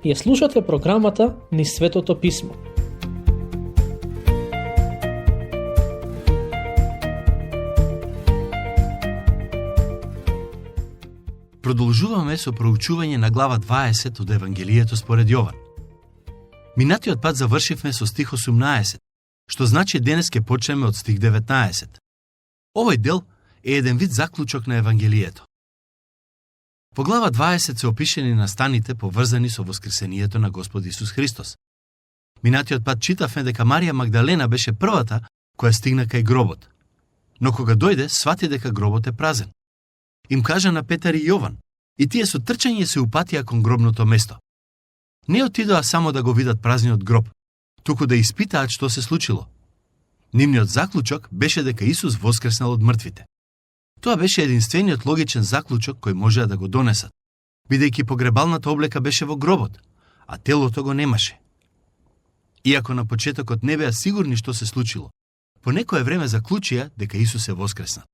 Ја слушате програмата Низ Светото Писмо. Продолжуваме со проучување на глава 20 од Евангелието според Јован. Минатиот пат завршивме со стих 18, што значи денес ќе почнеме од стих 19. Овој дел е еден вид заклучок на Евангелието. По глава 20 се опишени настаните поврзани со воскресението на Господ Исус Христос. Минатиот пат читавме дека Марија Магдалена беше првата која стигна кај гробот. Но кога дојде, свати дека гробот е празен. Им кажа на Петар и Јован, и тие со трчање се упатија кон гробното место. Не отидоа само да го видат празниот гроб, туку да испитаат што се случило. Нивниот заклучок беше дека Исус воскреснал од мртвите. Тоа беше единствениот логичен заклучок кој можеа да го донесат, бидејќи погребалната облека беше во гробот, а телото го немаше. Иако на почетокот не беа сигурни што се случило, по некое време заклучија дека Исус е воскреснат.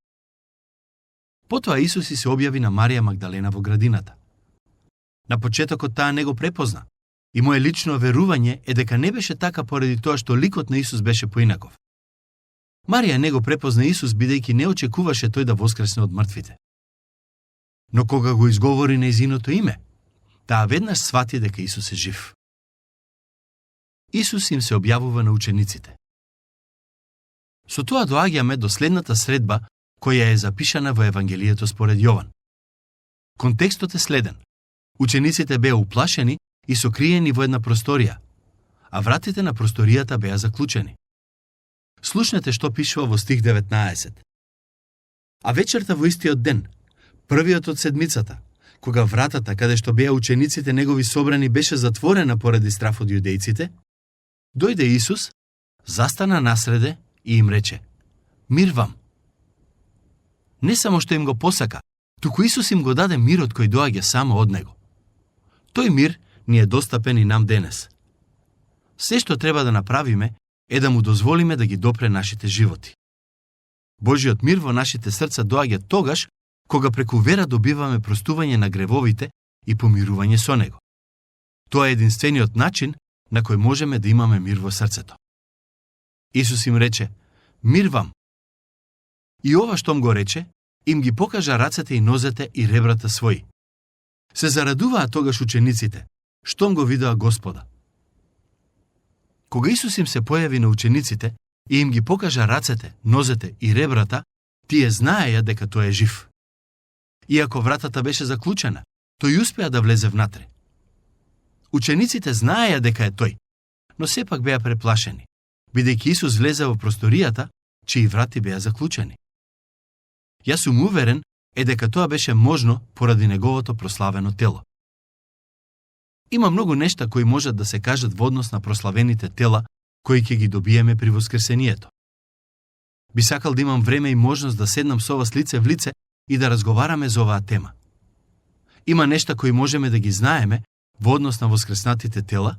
Потоа Исус и се објави на Марија Магдалена во градината. На почетокот таа не го препозна, и мое лично верување е дека не беше така поради тоа што ликот на Исус беше поинаков. Марија не го препозна Исус бидејќи не очекуваше тој да воскресне од мртвите. Но кога го изговори нејзиното име, таа веднаш свати дека Исус е жив. Исус им се објавува на учениците. Со тоа доаѓаме до следната средба која е запишана во Евангелието според Јован. Контекстот е следен. Учениците беа уплашени и сокриени во една просторија, а вратите на просторијата беа заклучени. Слушнете што пишува во стих 19. А вечерта во истиот ден, првиот од седмицата, кога вратата каде што беа учениците негови собрани беше затворена поради страф од јудејците, дојде Исус, застана насреде и им рече: „Мир вам!“ Не само што им го посака, туку Исус им го даде мирот кој доаѓа само од Него. Тој мир ни е достапен и нам денес. Се што треба да направиме е да му дозволиме да ги допре нашите животи. Божиот мир во нашите срца доаѓа тогаш кога преку вера добиваме простување на гревовите и помирување со Него. Тоа е единствениот начин на кој можеме да имаме мир во срцето. Исус им рече: „Мир вам!“ И ова штом го рече, им ги покажа рацете и нозете и ребрата своји. Се зарадуваа тогаш учениците, штом го видоа Господа. Кога Исус им се појави на учениците и им ги покажа рацете, нозете и ребрата, тие знаеја дека тој е жив. Иако вратата беше заклучена, тој успеа да влезе внатре. Учениците знаеја дека е тој, но сепак беа преплашени, бидејќи Исус влезе во просторијата, чии врати беа заклучени. Јас сум уверен дека тоа беше можно поради неговото прославено тело. Има многу нешта кои можат да се кажат во однос на прославените тела кои ќе ги добиеме при воскресението. Би сакал да имам време и можност да седнам со вас лице в лице и да разговараме за оваа тема. Има нешта кои можеме да ги знаеме во однос на воскреснатите тела,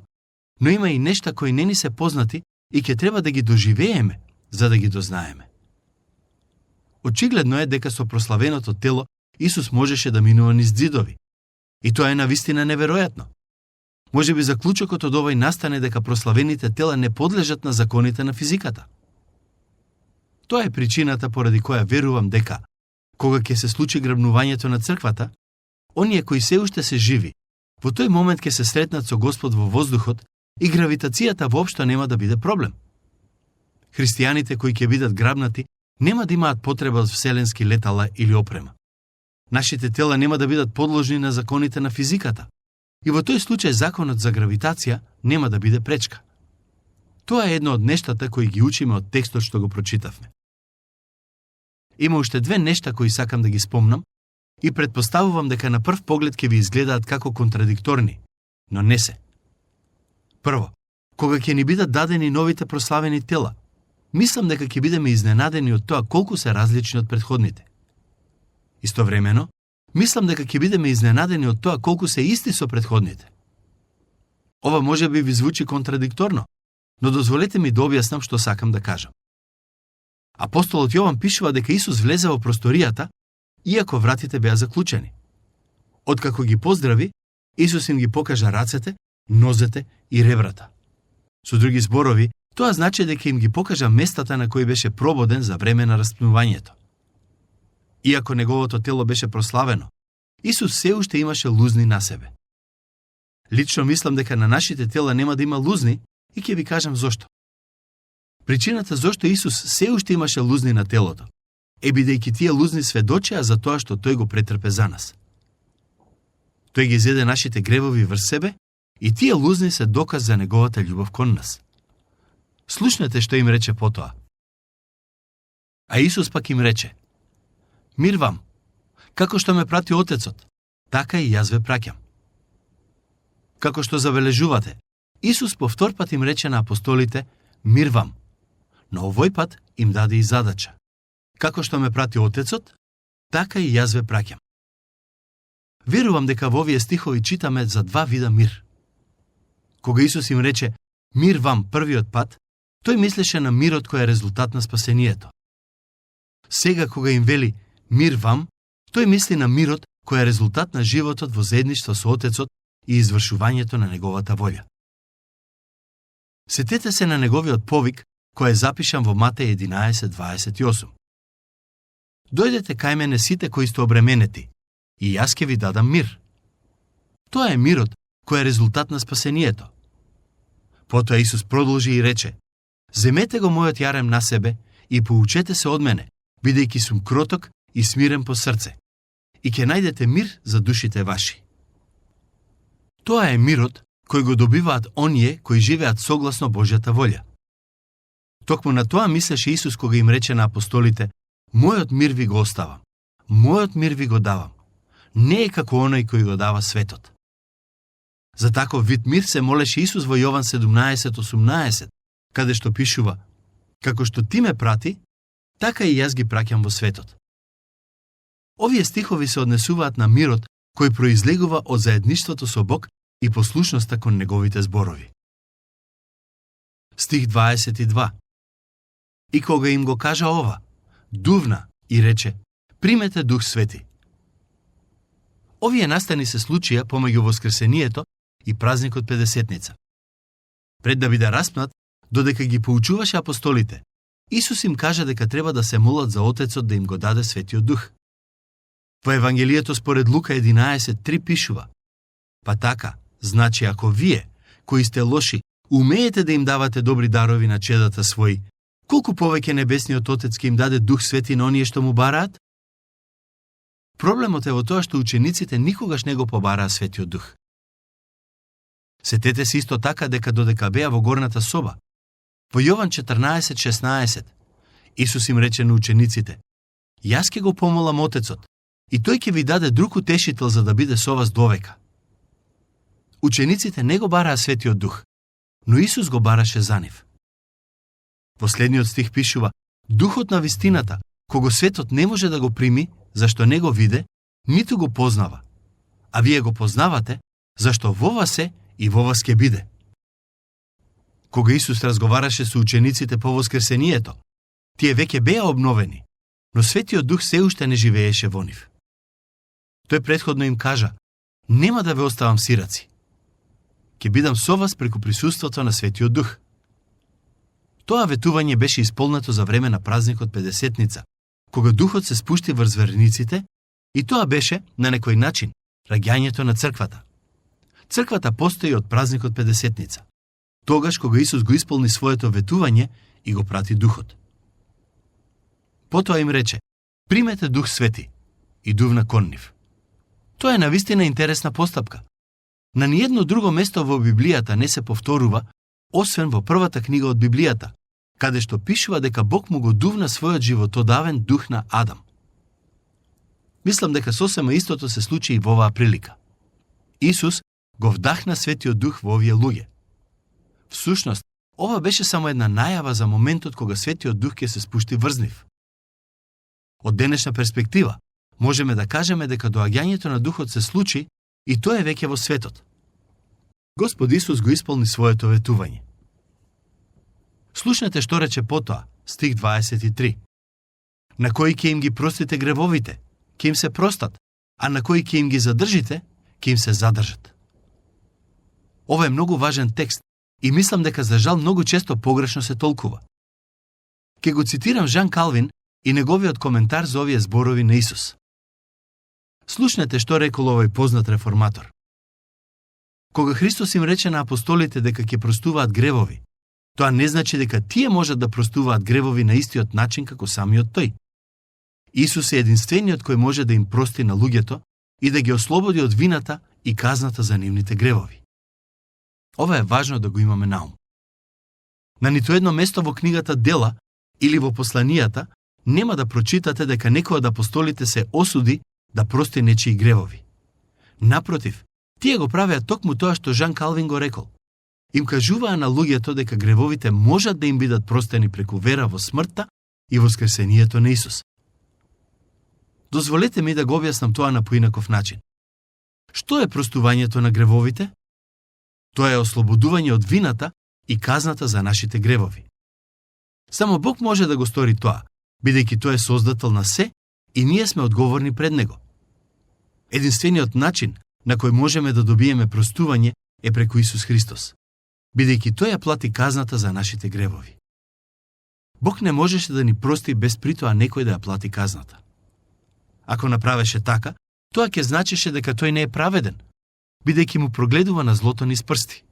но има и нешта кои не ни се познати и ќе треба да ги доживееме за да ги дознаеме. Очигледно е дека со прославеното тело Исус можеше да минува низ ѕидови. И тоа е навистина неверојатно. Може би заклучокот од овој настане дека прославените тела не подлежат на законите на физиката. Тоа е причината поради која верувам дека, кога ќе се случи грабнувањето на црквата, оние кои се уште се живи, во тој момент ќе се сретнат со Господ во воздухот и гравитацијата воопшто нема да биде проблем. Христијаните кои ќе бидат грабнати нема да имаат потреба од вселенски летала или опрема. Нашите тела нема да бидат подложни на законите на физиката. И во тој случај законот за гравитација нема да биде пречка. Тоа е едно од нештата кои ги учиме од текстот што го прочитавме. Има уште две нешта кои сакам да ги спомнам и претпоставувам дека на прв поглед ќе ви изгледаат како контрадикторни, но не се. Прво, кога ќе ни бидат дадени новите прославени тела, мислам дека ќе бидеме изненадени од тоа колку се различни од претходните. Истовремено, мислам дека ќе бидеме изненадени од тоа колку се исти со претходните. Ова може би ви звучи контрадикторно, но дозволете ми да објаснам што сакам да кажам. Апостолот Јован пишува дека Исус влезе во просторијата, иако вратите беа заклучени. Откако ги поздрави, Исус им ги покажа рацете, нозете и ребрата. Со други зборови, тоа значи дека им ги покажа местата на кои беше прободен за време на распнувањето. Иако неговото тело беше прославено, Исус се уште имаше лузни на себе. Лично мислам дека на нашите тела нема да има лузни и ќе ви кажам зошто. Причината зошто Исус се уште имаше лузни на телото е бидејќи тие лузни сведочеа за тоа што тој го претрпе за нас. Тој ги зеде нашите гревови врз себе и тие лузни се доказ за неговата љубов кон нас. Слушнете што им рече потоа. А Исус пак им рече: Мир вам, како што ме прати Отецот, така и јас ве праќам. Како што забележувате, Исус повтор пат им рече на апостолите: Мир вам, но овој пат им даде и задача. Како што ме прати Отецот, така и јас ве праќам. Верувам дека во овие стихови читаме за два вида мир. Кога Исус им рече мир вам првиот пат, тој мислеше на мирот кој е резултат на спасението. Сега кога им вели мир вам, тој мисли на мирот кој е резултат на животот во заедништво со Отецот и извршувањето на неговата волја. Сетете се на неговиот повик кој е запишан во Матеј 11:28. Дојдете кај мене сите кои сте обременети, и јас ќе ви дадам мир. Тоа е мирот кој е резултат на спасението. Потоа Исус продолжи и рече: Земете го мојот јарем на себе и поучете се од мене, бидејќи сум кроток и смирен по срце, и ќе најдете мир за душите ваши. Тоа е мирот кој го добиваат оние кои живеат согласно Божјата волја. Токму на тоа мислеше Исус кога им рече на апостолите: Мојот мир ви го оставам, мојот мир ви го давам. Не е како оној кој го дава светот. За таков вид мир се молеше Исус во Јован 17:18, каде што пишува: Како што ти ме прати, така и јас ги праќам во светот. Овие стихови се однесуваат на мирот кој произлегува од заедништвото со Бог и послушноста кон неговите зборови. Стих 22. И кога им го кажа ова, дувна и рече: Примете Дух Свети. Овие настани се случија помеѓу Воскресението и празникот Педесетница. Пред да биде распнат, додека ги поучуваше апостолите, Исус им кажа дека треба да се молат за Отецот да им го даде Светиот Дух. Во Евангелието според Лука 11:3 пишува: Па така, значи ако вие, кои сте лоши, умеете да им давате добри дарови на чедата своји, колку повеќе Небесниот Отец ќе им даде Дух Свети на оние што му бараат? Проблемот е во тоа што учениците никогаш не го побараа Светиот Дух. Сетете се исто така дека додека беа во горната соба, во Јован 14:16, Исус им рече на учениците: Јас ќе го помолам Отецот, и тој ќе ви даде друг утешител за да биде со вас довека. Учениците не го бараа Светиот Дух, но Исус го бараше за нив. Последниот стих пишува: Духот на вистината, кого светот не може да го прими, зашто не го виде, ниту го познава. А вие го познавате, зашто во вас е и во вас ќе биде. Кога Исус разговараше со учениците по Воскресението, тие веќе беа обновени, но Светиот Дух се уште не живееше во нив. Тој претходно им кажа: Нема да ве оставам сираци. Ќе бидам со вас преку присуството на Светиот Дух. Тоа ветување беше исполнето за време на празникот Педесетница, кога Духот се спушти врз верниците, и тоа беше, на некој начин, раѓањето на црквата. Црквата постои од празникот Педесетница, тогаш кога Исус го исполни своето ветување и го прати Духот. Потоа им рече: Примете Дух Свети, и дувна кон нив. Тоа е навистина интересна постапка. На ниедно друго место во Библијата не се повторува, освен во првата книга од Библијата, каде што пишува дека Бог му го дувна својот животодавен дух на Адам. Мислам дека сосема истото се случи и во оваа прилика. Исус го вдахна Светиот Дух во овие луѓе. Всушност, ова беше само една најава за моментот кога Светиот Дух ќе се спушти врз нив. Од денешна перспектива, можеме да кажеме дека доаѓањето на Духот се случи и тоа е веќе во светот. Господ Исус го исполни своето ветување. Слушнете што рече потоа, стих 23. На кои ќе им ги простите гревовите, ќе им се простат, а на кои ќе им ги задржите, ќе им се задржат. Ова е многу важен текст и мислам дека за жал многу често погрешно се толкува. Ке го цитирам Жан Калвин и неговиот коментар за овие зборови на Исус. Слушнете што рекол овој познат реформатор. Кога Христос им рече на апостолите дека ќе простуваат гревови, тоа не значи дека тие можат да простуваат гревови на истиот начин како самиот тој. Исус е единствениот кој може да им прости на луѓето и да ги ослободи од вината и казната за нивните гревови. Ова е важно да го имаме на ум. На ниту едно место во книгата Дела или во посланијата нема да прочитате дека некој од апостолите се осуди да прости нечии гревови. Напротив, тие го правеа токму тоа што Жан Калвин го рекол. Им кажуваа на луѓето дека гревовите можат да им бидат простени преку вера во смртта и воскресението на Исус. Дозволете ми да го објаснам тоа на поинаков начин. Што е простувањето на гревовите? Тоа е ослободување од вината и казната за нашите гревови. Само Бог може да го стори тоа, бидејќи тој е создател на се и ние сме одговорни пред Него. Единствениот начин на кој можеме да добиеме простување е преку Исус Христос, бидејќи тој ја плати казната за нашите гревови. Бог не можеше да ни прости без притоа некој да ја плати казната. Ако направеше така, тоа ќе значеше дека тој не е праведен, бидејќи му прогледува на злото низ прсти.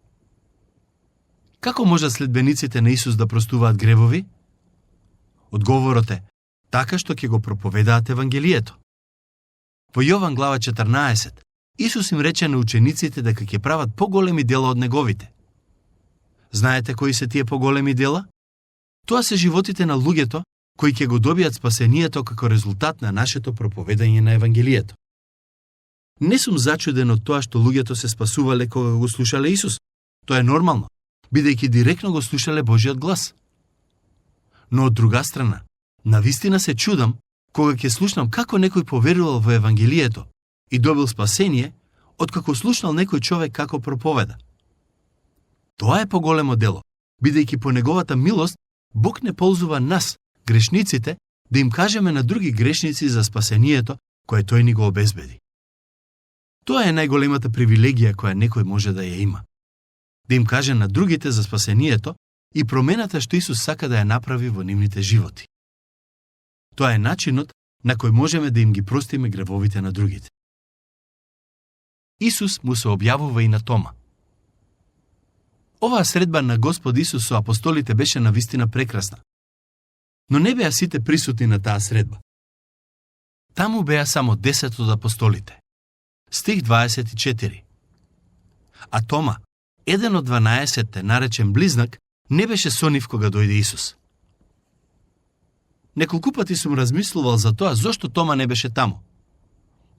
Како можат следбениците на Исус да простуваат гревови? Одговорот е така што ќе го проповедаат Евангелието. Во Јован глава 14, Исус им рече на учениците дека ќе прават поголеми дела од неговите. Знаете кои се тие поголеми дела? Тоа се животите на луѓето кои ќе го добијат спасението како резултат на нашето проповедање на Евангелието. Не сум зачуден од тоа што луѓето се спасувале кога го слушале Исус. Тоа е нормално, бидејќи директно го слушале Божиот глас. Но од друга страна, навистина се чудам кога ќе слушнам како некој поверувал во Евангелието и добил спасение, откако слушнал некој човек како проповеда. Тоа е поголемо дело, бидејќи по неговата милост Бог не ползува нас, грешниците, да им кажеме на други грешници за спасението кое тој ни го обезбеди. Тоа е најголемата привилегија која некој може да ја има. Да им каже на другите за спасението и промената што Исус сака да ја направи во нивните животи. Тоа е начинот на кој можеме да им ги простиме гревовите на другите. Исус му се објавува и на Тома. Оваа средба на Господ Исус со апостолите беше навистина прекрасна. Но не беа сите присутни на таа средба. Таму беа само 10 од апостолите. Стих 24. А Тома, еден од 12-те, наречен Близнак, не беше со нив кога дојде Исус. Неколку пати сум размислувал за тоа зошто Тома не беше таму.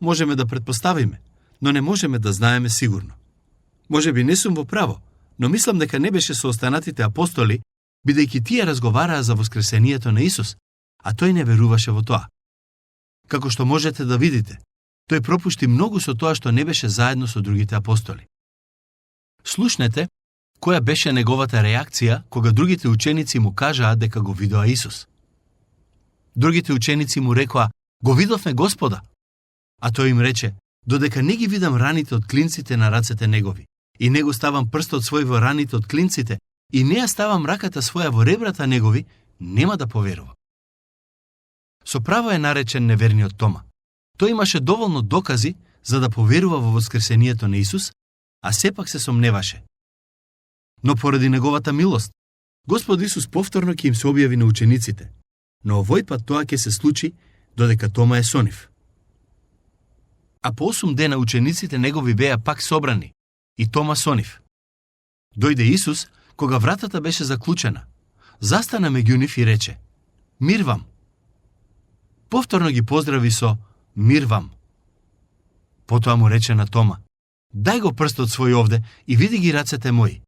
Можеме да претпоставиме, но не можеме да знаеме сигурно. Може би не сум во право, но мислам дека не беше со останатите апостоли, бидејќи тие разговараа за воскресението на Исус, а тој не веруваше во тоа. Како што можете да видите, тој пропушти многу со тоа што не беше заедно со другите апостоли. Слушнете која беше неговата реакција кога другите ученици му кажаа дека го видоа Исус. Другите ученици му рекоа: "Го видовме Господа." А тој им рече: "Додека не ги видам раните од клинците на рацете негови, и не го ставам прстот свој во раните од клинците, и не ја ставам раката своја во ребрата негови, нема да поверувам." Со право е наречен неверниот Тома. Тој имаше доволно докази за да поверува во воскресението на Исус, а сепак се сомневаше. Но поради неговата милост, Господ Исус повторно ќе им се објави на учениците, но овој пат тоа ќе се случи додека Тома е со нив. А по 8 дена учениците негови беа пак собрани, и Тома со нив. Дојде Исус кога вратата беше заклучена, застана меѓу нив и рече: "Мир вам." Повторно ги поздрави со "Мир вам." Потоа му рече на Тома: "Дај го прстот свој овде и види ги рацете мои.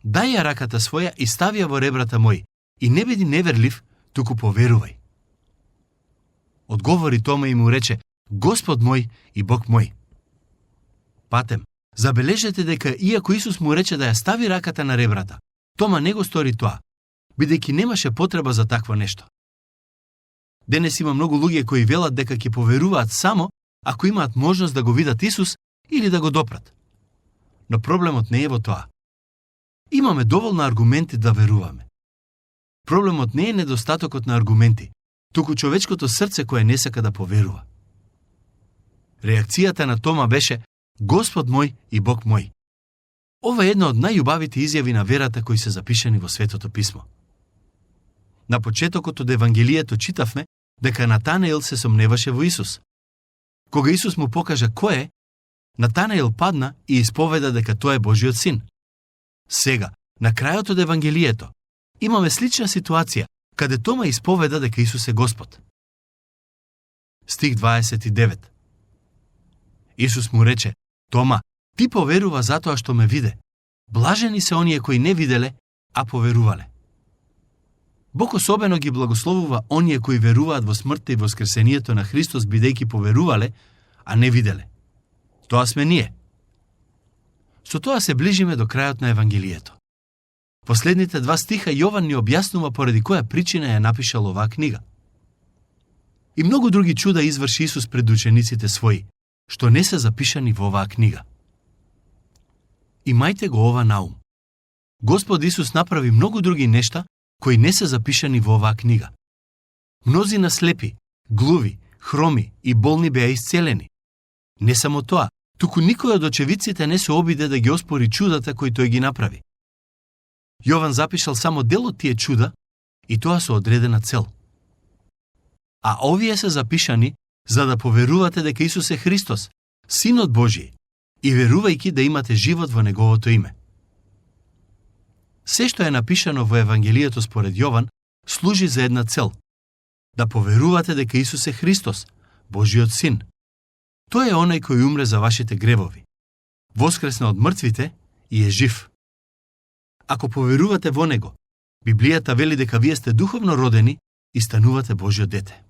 Дај ја раката своја и стави ја во ребрата мои, и не биди неверлив, туку поверувај." Одговори Тома и му рече: "Господ мој и Бог мој." Патем, забележете дека иако Исус му рече да ја стави раката на ребрата, Тома не го стори тоа, бидејќи немаше потреба за такво нешто. Денес има многу луѓе кои велат дека ќе поверуваат само ако имаат можност да го видат Исус или да го допрат. Но проблемот не е во тоа, Имаме доволно аргументи да веруваме. Проблемот не е недостатокот на аргументи, туку човечкото срце кое не сака да поверува. Реакцијата на Тома беше Господ мој и Бог мој. Ова е една од најубавите изјави на верата кои се запишани во Светото писмо. На почетокот од Евангелието читавме дека Натанаел се сомневаше во Исус. Кога Исус му покажа кој е, Натанаел падна и исповеда дека тој е Божиот син. Сега, на крајот од Евангелието, имаме слична ситуација, каде Тома исповеда дека Исус е Господ. Стих 29. Исус му рече: Тома, ти поверува затоа што ме виде. Блажени се оние кои не виделе, а поверувале. Бог особено ги благословува оние кои веруваат во смртта и воскресението на Христос бидејќи поверувале, а не виделе. Тоа сме ние. Со тоа се ближиме до крајот на Евангелието. Последните 2 стиха Јован ни објаснува поради која причина ја напишал оваа книга. И многу други чуда изврши Исус пред учениците своји, што не се запишани во оваа книга. Имајте го ова на ум. Господ Исус направи многу други нешта кои не се запишани во оваа книга. Мнозина слепи, глуви, хроми и болни беа исцелени. Не само тоа, туку никој од очевидците не се обиде да ги оспори чудата кои тој ги направи. Јован запишал само дел од тие чуда и тоа со одредена цел. А овие се запишани за да поверувате дека Исус е Христос, Синот Божји, и верувајќи да имате живот во Неговото име. Се што е напишано во Евангелието според Јован служи за една цел – да поверувате дека Исус е Христос, Божиот Син. Тој е онај кој умре за вашите гревови, воскресна од мртвите и е жив. Ако поверувате во Него, Библијата вели дека вие сте духовно родени и станувате Божјо дете.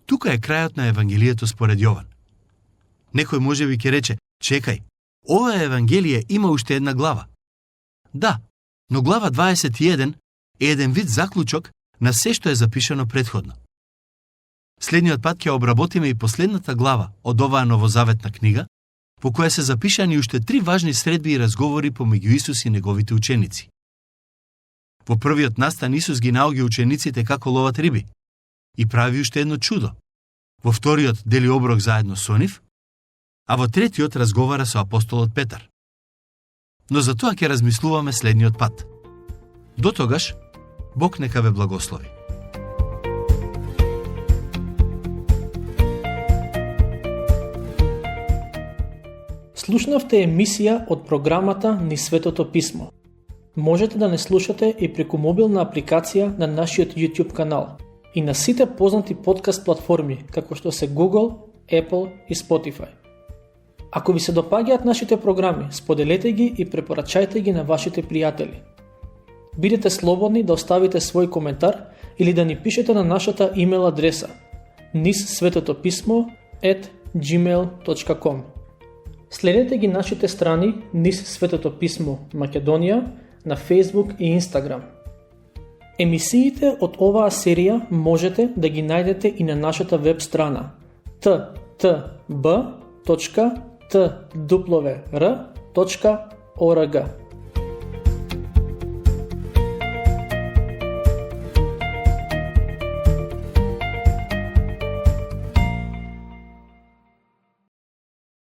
Тука е крајот на Евангелието според Јован. Некој можеби ќе рече: чекај, ова Евангелие има уште една глава. Да, но глава 21 е еден вид заклучок на се што е запишано претходно. Следниот пат ќе обработиме и последната глава од оваа новозаветна книга, во која се запишани уште 3 важни средби и разговори помеѓу Исус и неговите ученици. Во првиот настан Исус ги наоѓа учениците како ловат риби и прави уште едно чудо. Во вториот дели оброк заедно со нив, а во третиот разговара со апостолот Петар. Но за тоа ќе размислуваме следниот пат. До тогаш, Бог нека ве благослови. Слушнавте емисија од програмата Низ Светото писмо. Можете да не слушате и преку мобилна апликација на нашиот YouTube канал и на сите познати подкаст платформи како што се Google, Apple и Spotify. Ако ви се допаѓаат нашите програми, споделете ги и препорачајте ги на вашите пријатели. Бидете слободни да оставите свој коментар или да ни пишете на нашата имейл адреса nizsvetotopисmo@gmail.com. Следете ги нашите страни Низ Светото писмо Македонија на Facebook и Instagram. Емисиите од оваа серија можете да ги најдете и на нашата веб страна ttb.twr.org.